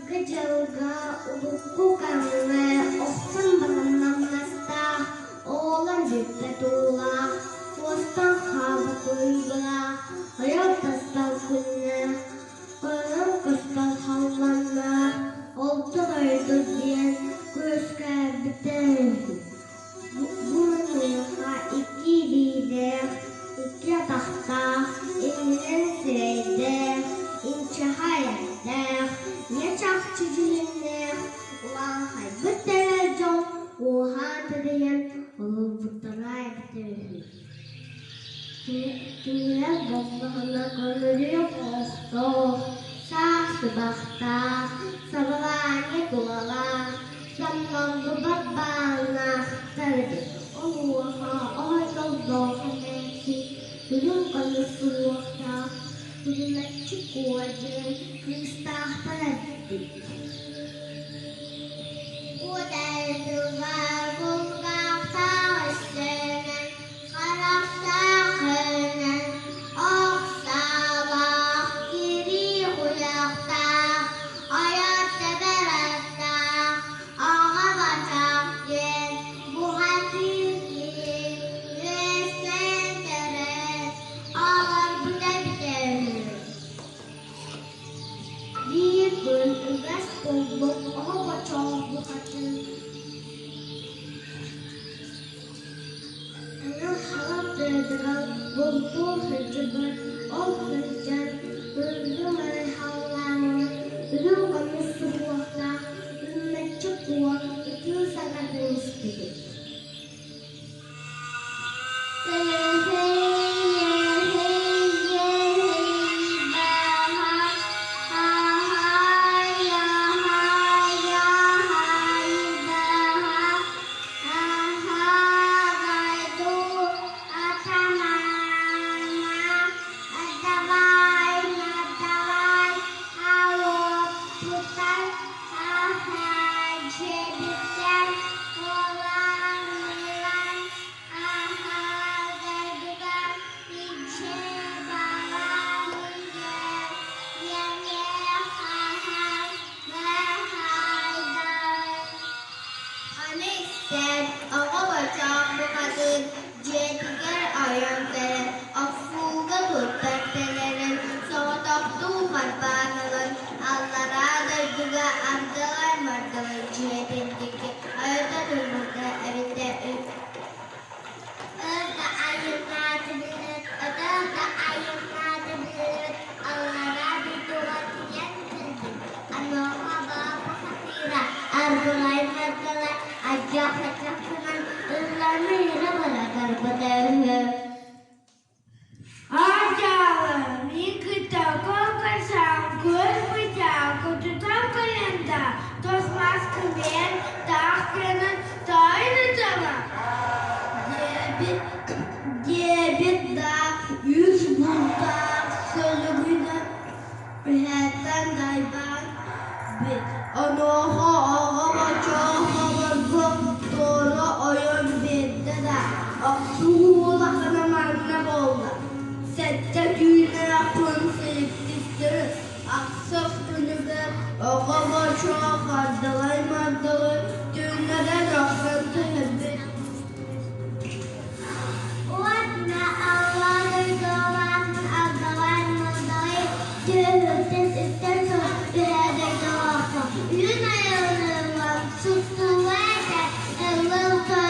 Былыргы дьылга урукку кэмҥэ охсон баран намнастаах, оҕолор бүппэт уулаах, уостан хаалбыт уйгулаах, ойор тастан күннээх, көрөн көстөр халлааннаах, орто дойду диэн күөскээбитэ үһү. Бу маныаха икки илиилээх, икки атахтаах, иннинэн сирэйдээх, инчэҕэй эттээх, ийэ чахчы дьүһүннээх, улаахайбыт дэнэр дьон уоһаан тэбийэн олорбуттара эбитэ үһү. Кинилэр буоллаҕына көмүрүө оһохтоох, саах сыбахтаах, сабалаанньа тулалаах, самналлыбат бааннаахтар эбит. Онуоха оһойдоллоох эмээхсин үрүҥ көмүс суһуохтаах, үрүмэччи куо диэн кыыстаахтар эбит. Куотайдылар кулгаахтаах өссөнөн, харахтаах өйүнэн, ох саалаах, кирии куйахтаах, ойор тэбэр аттаах, аҕа бачах диэн бухатыыр киһи үөскээн төрөөн олорбута эбитэ үһү. Биир күн үгэс буолбут оҕо бочоох бухатыыр Анал халыҥ тыатыгар бултуу сылдьыбыт, ол сылдьан былыргы мары халлааҥҥа үрүҥ көмүс суһуохтаах үрүмэччи куо ытыы саҥатын истибит. Аны истэн, оҕо-бочоох бухатыыр дьиэтигэр ойон кэлэн, охсууга туттар тэлэрин соҕотохтуу харбаан ылан, аллараа дойдуга ардылай-мардылай дьиэтин диэки ойута турбута эбитэ үһү. Өр да айаннааты билэр, өтөр да айаннааты билэр, аллараа дойдуга тиийэн кэлбит. Онуоха баба хатыыра аргылай-мардылай адьах-адьахтанан ылланы бара барбыта үһү. Аадьаала, мин кытта көр-көрсөн көрбүтэ, кутутан кэлэн да, тос маскымен таах гынан тайрытала диэбит, диэбит да үс бултаах сөлүгүнэн үһэттэн дайбаан бит. Онуоха оҕо бочоох обургу туора ойон биэрдэ да, охсуһуу улахана манна буолла. Сэттэ түүннээх күн силиктистэрин ахсыс күнүгэр оҕо бочоох ардылай-мардылай түүннэрэн охсон түһэрбит. Уонна Алла дойдулаахпын алдалаан-малдалай түөһүттэн үттэн түһэ дойдулаахпын үүн айыллан суттулла этэ ыллыл.